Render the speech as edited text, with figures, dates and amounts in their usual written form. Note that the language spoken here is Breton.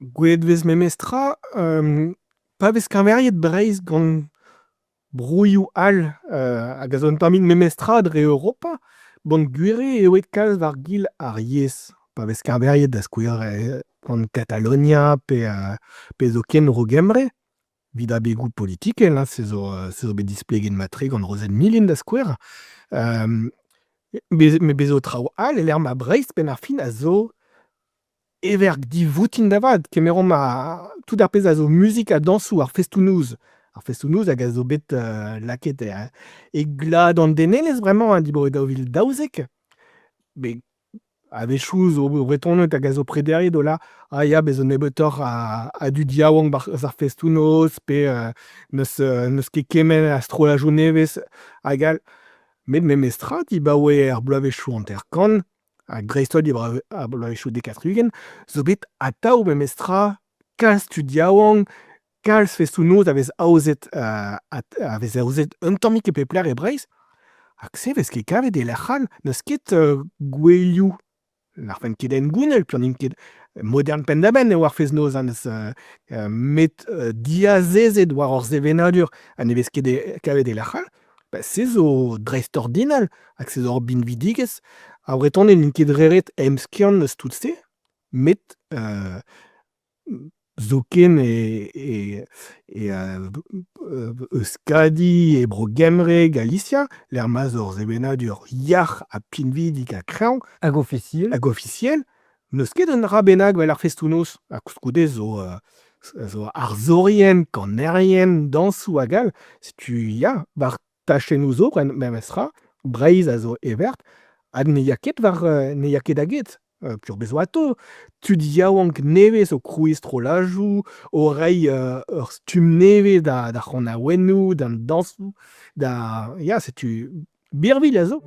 Gwelet 'vez memestra pa vez keñveriet Breizh gant broioù all hag a zo un tammig memestra dre Europa, bon gwir eo aet kalz war-gil ar yezh. Pa vez keñveriet da skouer gant Katalonia pe pe zoken Bro-Gembre evit abegoù politikel hein, se zo se zo bet displeget mat-tre gant Rozenn Milin da skouer. Met bez zo traoù all e-lec'h ma Breizh 'benn ar fin a zo Heverk divoutin da vat, kemeromp tout ar pezh a zo muzik ha dañsoù, ar festoù-noz. Ar festoù-noz hag a zo bet lakaet e glad an denelezh bremañ hein, dibaoe 2012. Bet a-wechoù zo Bretoned hag a zo prederiet o lâr ah ya bez' zo nebeutoc'h a dud yaouank 'barzh ar festoù-noz pe n'eus n'eus ket kement a strollajoù nevez hag all. Met memestra dibaoe ar bloavezhioù 50 ha dreist-holl diwar ar bloavezhioù 70 zo bet atav memestra kalz tud yaouank, kalz festoù-noz a vez aozet a vez aozet un tammig e pep lec'h e Breizh. Hag se 'vez ket kavet e lec'h all, n'eus ket gouelioù n'arfen ket hengounel peogwir n'int ket modern penn-da-benn eo ar fest-noz hein, n'eus met diazezet war hor sevenadur ha ne vez ket kavet e lec'h all. Ba se zo dreistordinal hag se zo ur binvidigezh. Ar Vretoned n'int ket re ret emskiant eus tout-se, met zoken e e e Euskadi, e Bro-Gembre, Galisia, lec'h ma'z eo ur sevenadur yac'h ha pinvidik ha kreñv. Hag ofisiel. Hag ofisiel. N'eus ket un dra bennak 'vel ar festoù-noz. Ha koulskoude zo zo arzourien, kanerien, dañsoù hag all. Setu ya, war tachennoù zo memestra, Breizh a zo hevert hag ne ya ket war ne ya ket da get. Peogwir bez' zo atav tud yaouank nevez o krouiñ strollajoù, o reiñ ur stumm nevez d'ar c'hanaouennoù, d'an dañsoù, da ya setu birvilh a zo.